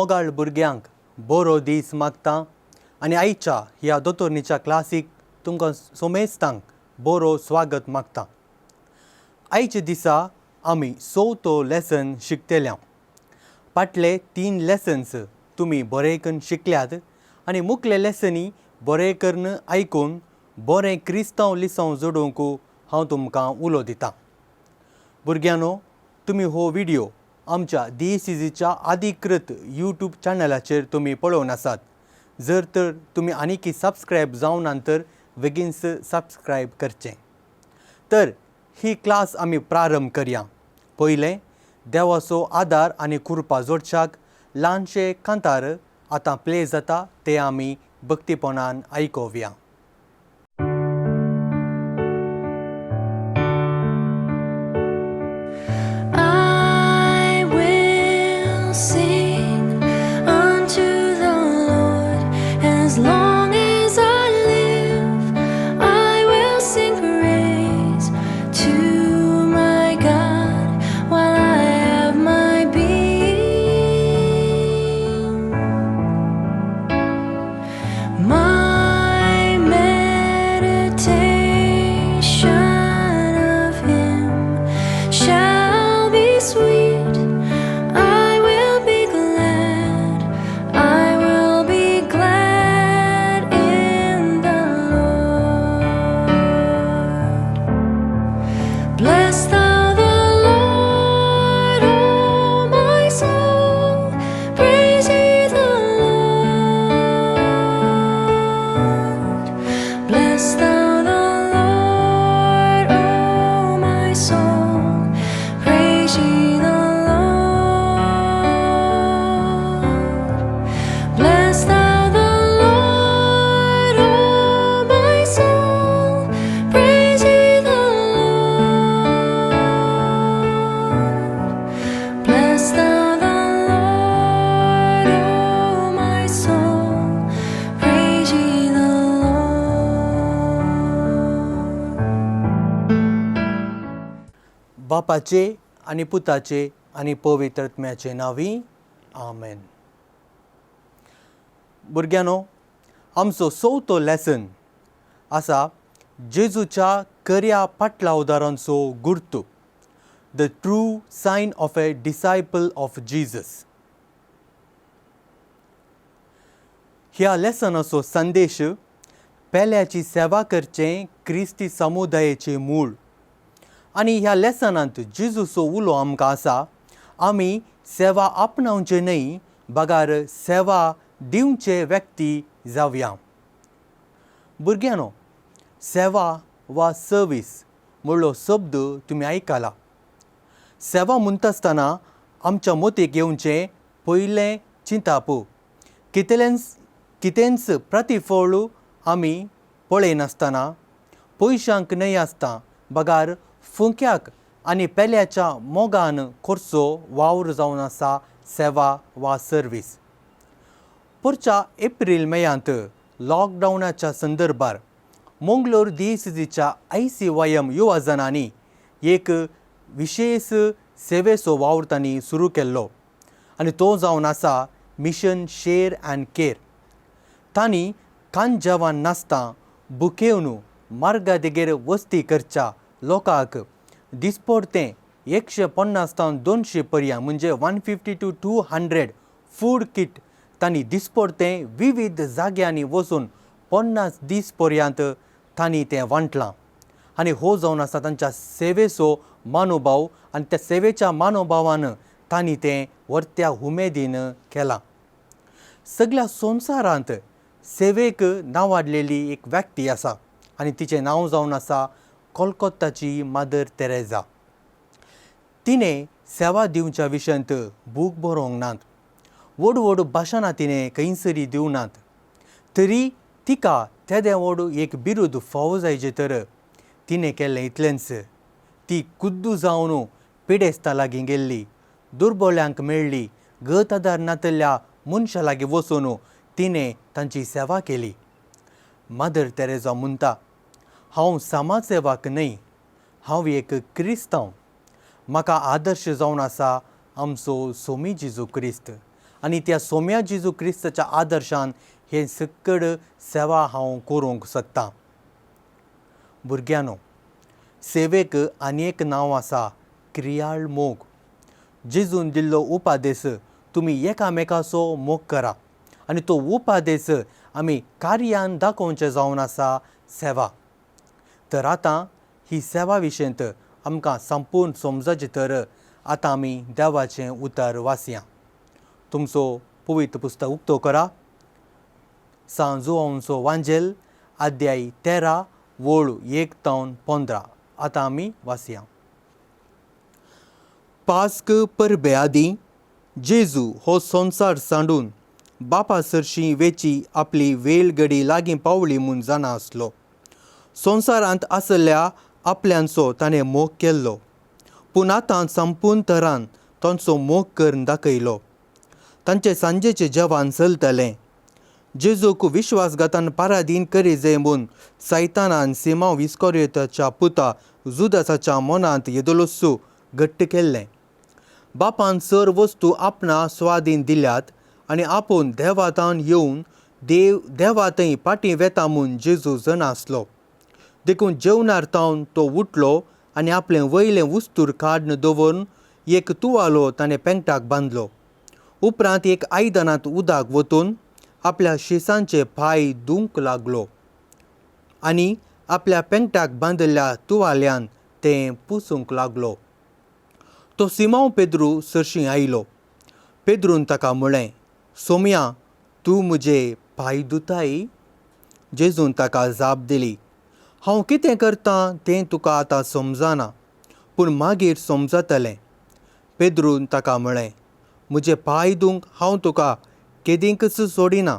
मोगाळ भुरग्यांक बरो दीस मागता आनी आयच्या ह्या दोतोरणीच्या क्लासीक तुमकां सोमेस्तांक बरो स्वागत मागता. आयच्या दिसा आमी चवथो लेसन शिकतले. फाटले 3 लेसन्स तुमी बरें करून शिकल्यात आनी मुखले लेसनी बरें करून आयकून बरें क्रिस्तांव लिसांव जोडूंक हांव तुमकां उलो दितां. भुरग्यांनो, तुमी हो व्हिडियो आमच्या डीएसीसीच्या अधिकृत यूट्यूब चॅनलाचेर तुमी पळोवन आसात. जर तर तुमी आनीकी सबस्क्रायब जावना तर बेगीनच सबस्क्रायब करचें. तर ही क्लास आमी प्रारंभ करया. पयलें देवाचो आदार आनी कृपा जोडच्याक ल्हानशें कांतार आतां प्ले जाता तें आमी भक्तीपणान आयकोवया. I will sing unto the Lord as long as I live. I will sing praise to my God while I have my being. My meditation of Him shall be sweet. I will be glad, I will be glad in the Lord. Bless thou the Lord, O my soul. Praise ye the Lord. Bless thou the Lord, O my soul. Praise ye the Lord. Bless thou the Lord, O my soul. Praise ye the Lord. Bless thou the Lord, O my soul. Praise ye the Lord. बापाचे आनी पुताचे आनी पवित्र आत्म्याचे नांवी आमेन. भुरग्यांनो, आमचो चवथो lesson आसा जेजूच्या कर्या पाटलावदारांचो Gurtu, the true sign of a disciple of Jesus. ह्या लेसनाचो संदेश पेल्याची सेवा करचें क्रिस्ती समुदायेचें मूळ. आनी ह्या लेसनांत जेजूचो उलो आमकां आसा, आमी सेवा आपणावचे न्हय बगार सेवा दिवचे व्यक्ती जावया. भुरग्यांनो, सेवा वा सर्वीस म्हणलो शब्द तुमी आयकला. सेवा म्हणटा आसतना आमच्या मतीक येवचें पयलें चिंताप, कितेंच प्रतिफळ आमी पळयनासतना, पयशांक न्हय आसता बगार फुंक्याक आनी पेल्याच्या मोगान करचो वावर जावन आसा सेवा वा सर्वीस. पोरच्या एप्रील मेयांत लॉकडावनाच्या संदर्भार मंगलोर डीएसीसीच्या I C Y M युवजनांनी एक विशेश सेवेचो वावर तांणी सुरू केल्लो आनी तो जावन आसा मिशन शेर अँड केर. तांणी कांजेवान नासता बुकेवन मार्गा देगेर वस्ती करच्या लोकांक दिसपडतें 150 तावन 200 पर्यंत म्हणजे 150 टू 200 फूड किट तांणी दिसपडतें विविध जाग्यांनी वचून 50 दीस पर्यंत तांणी तें वांटलां. आनी हो जावन आसा तांच्या सेवेचो मानोभाव आनी त्या सेवेच्या मानोभावान तांणी तें व्हरत्या उमेदीन केलां. सगळ्या संवसारांत सेवेक नांवाडलेली एक व्यक्ती आसा आनी तिचें नांव जावन आसा कोलकोत्ताची मदर तेरेजा. तिणें सेवा दिवच्या विशयांत बूक बरोवंक नात, व्हड व्हड भाशणां तिणें खंयसरी दिवनात, तरी तिका तेदें व्हड एक बिरूद फावो जायचें तर तिणें केल्लें इतलेंच, ती कुद्दू जावन पिडेस्ता लागीं गेल्ली, दुर्बोल्यांक मेळ्ळी, गत आदार नातल्या मनशां लागीं वचून तिणें तांची सेवा केली. मदर तेरेजा म्हणटा, हांव समाज सेवाक न्हय, हांव एक क्रिस्तांव, म्हाका आदर्श जावन आसा आमचो सोमी जेजू क्रिस्त आनी त्या सोम्या जेजू क्रिस्ताच्या आदर्शान हे सकड सेवा हांव करूंक शकता. भुरग्यांनो, सेवेक आनी एक नांव आसा, क्रियाळ मोग. जेजून दिल्लो उपादेस, तुमी एकामेकाचो मोग करा, आनी तो उपादेस आमी कार्यान दाखोवचें जावन आसा सेवा. तर आतां ही सेवा विशयंत आमकां संपूर्ण समजाची तर आतां आमी देवाचें उतर वाचया. तुमचो पवित्र पुस्तक उक्तो करा, सांत जुवांवचो वांजेल अध्याय 13 वळ 1 तावन 15. आतां आमी वाचया. पास्क परबे आदीं जेजू हो संवसार सांडून बापा सरशीं वेची आपली वेळ घडी लागीं पावली म्हूण जाणा आसलो. संवसारांत आसल्या आपल्यांचो ताणें मोग केल्लो, पूण आतां संपूर्ण तरान तांचो मोग करून दाखयलो. तांचे सांजेचें जेवण चलतलें. जेजूक विश्वासघातान पारादीन करी जाय म्हूण सैतानान सिमांव इस्कोरियोताच्या पुता जुदासाच्या मनांत येदोळसो घट्ट केल्लें. बापान सर वस्तू आपणा स्वाधीन दिल्यात आनी आपूण देवातान येवन देव देवा थंय फाटीं वेता म्हूण जेजू जाणा आसलो. देखून जेवणार तावन तो उठलो आनी आपलें वयलें वस्तूर काडून दवरून एक तुवालो ताणें पेंगटाक बांदलो. उपरांत एक आयदनांत उदक वतून आपल्या शिसांचे पांय धुवंक लागलो आनी आपल्या पेंगटाक बांदिल्ल्या तुवाल्यान तें पुसूंक लागलो. तो सिमांव पेद्रू सरशीं आयलो. पेद्रून ताका म्हळें, सोमया, तूं म्हजे पांय धुताय? जेजून ताका जाप दिली, हांव कितें करतां तें तुका आतां समजना, पूण मागीर समजतलें. पेद्रून ताका म्हळें, म्हजे पांय धुवंक हांव तुका केदींकच सोडिना.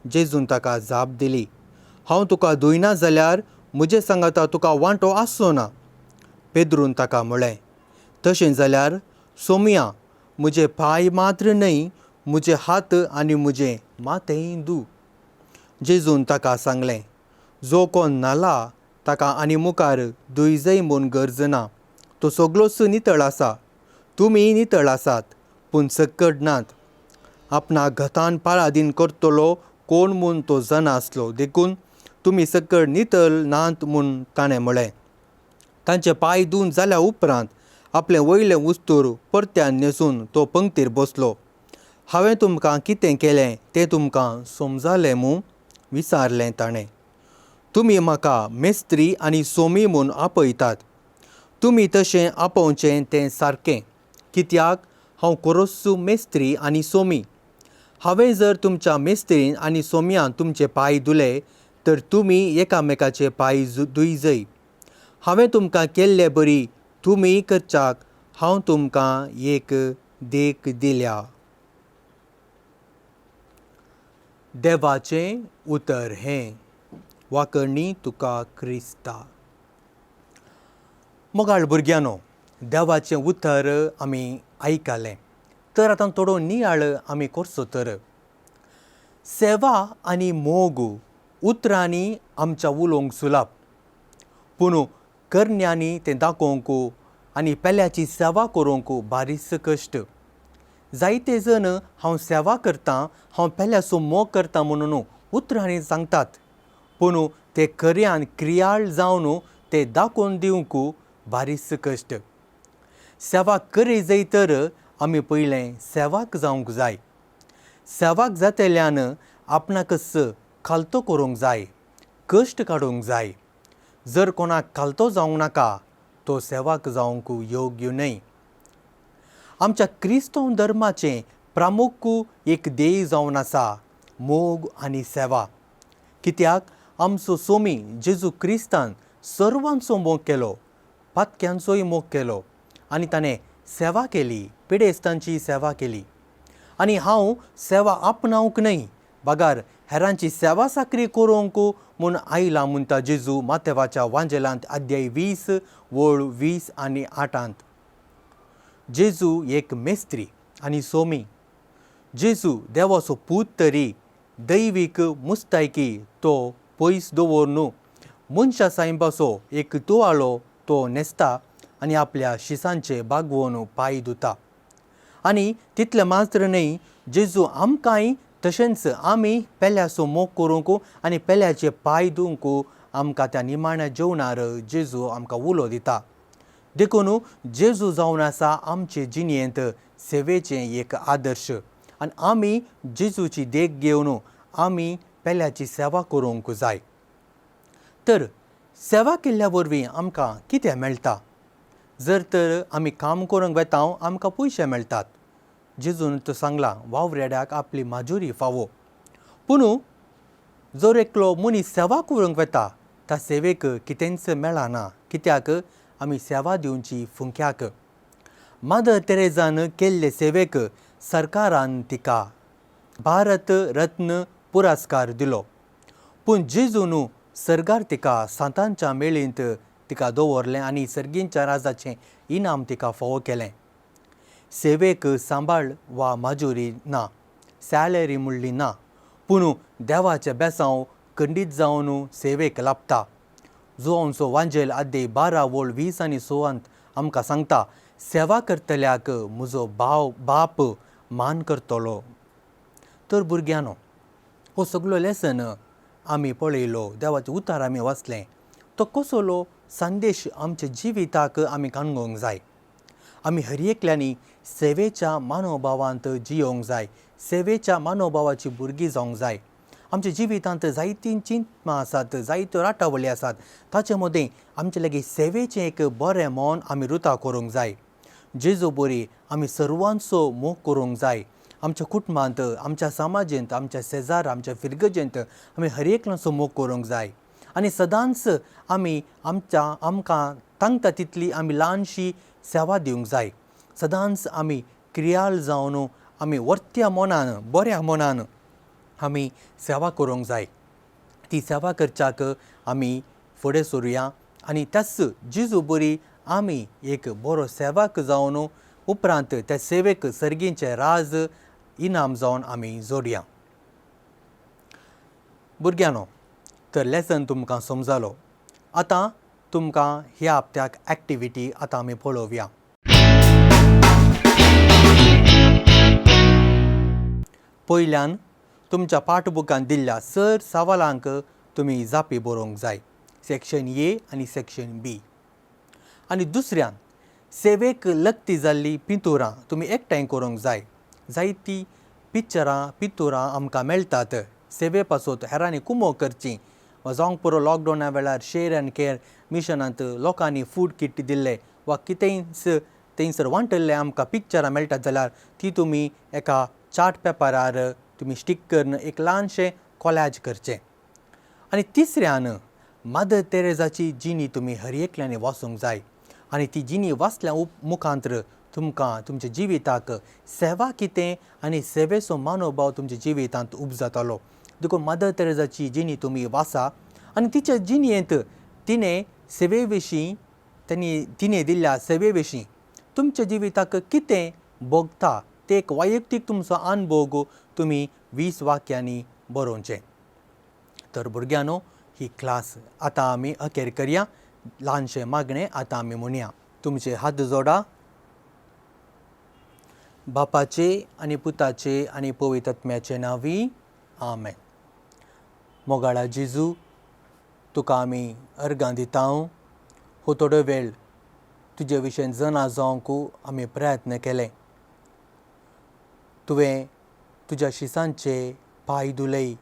जेजून ताका जाप दिली, हांव तुका धुयना जाल्यार म्हजे सांगाता तुका वांटो आसचो ना. पेद्रून ताका म्हळें, तशें जाल्यार सोमया, म्हजे पांय मात्र न्हय, म्हजे हात आनी म्हजें माथेंय धू. जेजून ताका सांगलें, जो कोण न्हाला ताका आनी मुखार धुयजय म्हूण गरज ना, तो सगळोच नितळ आसा. तुमी नितळ आसात, पूण सक्कड नात. आपणाक घतान पारादीन करतलो कोण म्हूण तो जाणा आसलो, देखून तुमी सक्कड नितळ नात म्हूण ताणें म्हळें. तांचे पांय धुवन जाल्या उपरांत आपलें वयलें वस्तूर परत्यान न्हेसून तो पंक्तीर बसलो. हांवें तुमकां कितें केलें तें तुमकां समजालें मूं? विचारलें ताणें. तुमी म्हाका मेस्त्री आनी सोमी म्हूण आपयतात. तुमी तशें आपोवचें तें सारकें, कित्याक हांव खरोच मेस्त्री आनी सोमी. हांवें जर तुमच्या मेस्त्रीन आनी सोम्यान तुमचे पांय धुले तर तुमी एकामेकाचे पांय धुयजय. हांवें तुमकां केल्ले बरी तुमी करच्याक हांव तुमकां एक देख दिल्या. देवाचें उतर हें. वाकणी तुका क्रिस्ता. मोगाळ भुरग्यांनो, देवाचें उतर आमी आयकलें तर आतां थोडो नियाळ आमी करचो. तर सेवा आनी मोग उतरांनी आमच्या उलोवंक सुलाप, पूण करण्यांनी तें दाखोवंक आनी पेल्याची सेवा करूंक बारीस कश्ट. जायते जण हांव सेवा करतां, हांव पेल्याचो मोग करतां म्हणून उतरांनी सांगतात, पूण ते खऱ्यान क्रियाळ जावन ते दाखोवन दिवंक बारीस कश्ट. सेवा करी जाय तर आमी पयलें सेवाक जावंक जाय. सेवाक जातल्यान आपणाकच खालतो करूंक जाय, कश्ट काडूंक जाय. जर कोणाक खालतो जावंक नाका तो सेवाक जावंक योग्य न्हय. आमच्या क्रिस्तांव धर्माचें प्रामुख्य एक ध्येय जावन आसा मोग आनी सेवा. कित्याक आमचो सोमी जेजू क्रिस्तान सर्वांचो मोग केलो, पातक्यांचोय मोग केलो आनी ताणें सेवा केली, पिडेस्तांची सेवा केली. आनी हांव सेवा आपणावंक न्हय बगर हेरांची सेवा साकरी करूंक म्हूण आयला म्हणटा जेजू मातेवाच्या वांजेलांत अध्याय 20 वळ 20 आनी 8. जेजू एक मेस्त्री आनी सोमी. जेजू देवाचो पूत तरी दैवीक मुस्तायकी तो पयस दवरून मनशा सायबाचो एक तुवालो तो न्हेसता आनी आपल्या शिसांचे बागवोन पांय धुता. आनी तितलें मात्र न्हय, जेजू आमकांय तशेंच आमी पेल्याचो मोग करूंक आनी पेल्याचे पांय धुवंक आमकां त्या निमाण्या जेवणार जेजू आमकां उलो दिता. देखून जेजू जावन आसा आमचे जिणेंत सेवेचें एक आदर्श आनी आमी जेजूची देख घेवन आमी पेल्याची सेवा करूंक जाय. तर सेवा केल्ल्या वरवीं आमकां कितें मेळटा? जर तर आमी काम करूंक वेता आमकां पयशे मेळटात. जेजून तो सांगलां वावरेड्याक आपली माजुरी फावो. पूण जर एकलो मनीस सेवा करूंक वेता त्या सेवेक कितेंच मेळना, कित्याक आमी सेवा दिवची फुंक्याक. मदर तेरेजान केल्ले सेवेक सरकारान तिका भारत रत्न पुरस्कार दिलो, पूण जेजून सर्गार तिका सांतांच्या मेळींत तिका दवरलें आनी सर्गींच्या राजाचें इनाम तिका फावो केलें. सेवेक सांबाळ वा माजुरी ना, सॅलरी म्हणली ना, पूण देवाचें बेसांव खंडीत जावन सेवेक लाबता. जुवांचो वांजेल आद्ये 12 वळ 20 आनी 16 आमकां सांगता, सेवा करतल्याक म्हजो बाप मान करतलो. तर भुरग्यांनो, हो सगलो लेसन आमी पळयलो, देवाचें उतार आमी वाचलें, तो कसलो संदेश आमच्या जिविताक आमी काणगोंक जाय. आमी हर एकल्यांनी सेवेच्या मानोभावांत जियोंक जाय, सेवेच्या मानोभावाची भुरगीं जावंक जाय. आमच्या जिवितांत जायतीं चिंतनां आसात, जायत्यो राटावळी आसात, ताचे मदीं आमचे लागीं सेवेचें एक बरें मन आमी रुता करूंक जाय. जेजू बरी आमी सर्वांचो मोग करूंक जाय. आमच्या कुटुंबांत, आमच्या समाजेंत, आमच्या शेजार, आमच्या फिरगजेंत आमी हर एकल्याचो मोग करूंक जाय. आनी सदांच आमी आमकां तांकता तितली आमी ल्हानशी सेवा दिवंक जाय. सदांच आमी क्रियाल जावन आमी वर्त्या मनान, बऱ्या मनान आमी सेवा करूंक जाय. ती सेवा करच्याक आमी फुडें सरुया आनी त्याच जेजू बरी आमी एक बरो सेवक जावन उपरांत त्या सेवेक सर्गीचें राज इनाम जावन आमी जोडया. भुरग्यांनो, तर लेसन तुमकां समजालो. आतां तुमकां ह्या हप्त्याक एक्टिविटी आतां आमी पळोवया. पयल्यान तुमच्या पाठबुकान दिल्ल्या सर सवालांक तुमी जापी बरोवंक जाय, सेक्शन ए आनी सेक्शन बी. आनी दुसऱ्यान सेवेक लक्ती जाल्ली पिंतुरां तुमी एकठांय करूंक जाय. जायतीं पिक्चरां पिंतुरां आमकां मेळटात सेवे पासत हेरांनी कुमोक करची. वा जावंक पुरो लॉकडावना वेळार शेर आनी केअर मिशनांत लोकांनी फूड किट दिल्ले वा कितेंच थंयसर वांटल्ले आमकां पिक्चरां मेळटात जाल्यार ती तुमी एका चार्ट पेपरार तुमी स्टीक करून एक ल्हानशें कॉलेज करचें. आनी तिसऱ्यान मदर तेरेजाची जिणी तुमी हर एकल्यांनी वाचूंक जाय आनी ती जिणी वाचल्या मुखांतर तुमकां तुमच्या जिविताक सेवा कितें आनी सेवेचो मानोभाव तुमच्या जिवितांत उपजातलो. देखून मदर तेरेजाची जिणी तुमी वाचा आनी तिच्या जिणेंत तिणें सेवे विशीं तिणें दिल्ल्या सेवे विशीं तुमच्या जिविताक कितें भोगता ते एक वैयक्तीक तुमचो अनुभव तुमी 20 वाक्यांनी बरोवचें. तर भुरग्यांनो, ही क्लास आतां आमी अखेर करया. ल्हानशें मागणें आतां आमी म्हणया. तुमचे हात जोडा. बापाचे आनी पुताचे आनी पवित्र आत्म्याचे नांवी आमेन. मोगाळा जेजू, तुका आमी अर्गां दिता. हो थोडो वेळ तुजे विशीं जना जावंक आमी प्रयत्न केले. तुवें तुज्या शिसांचे पांय धुलय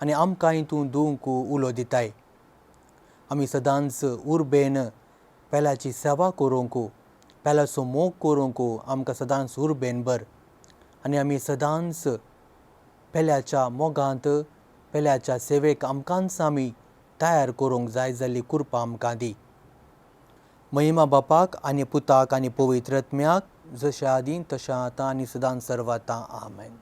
आनी आमकांय तूं धुवंक उलो दिताय. आमी सदांच उर्बेन पेल्याची सेवा करूंक, पेल्याचो मोग करूंक आमकां सदांच उर्बेन भर आनी आमी सदांच पेल्याच्या मोगांत, पेल्याच्या सेवेक आमकांच आमी तयार करूंक जाय जाल्ली कृपा आमकां दी. महिमा बापाक आनी पुताक आनी पवित्र आत्म्याक, जशें आदीं तशें आतां आनी सदांच सर्वता. आमेन.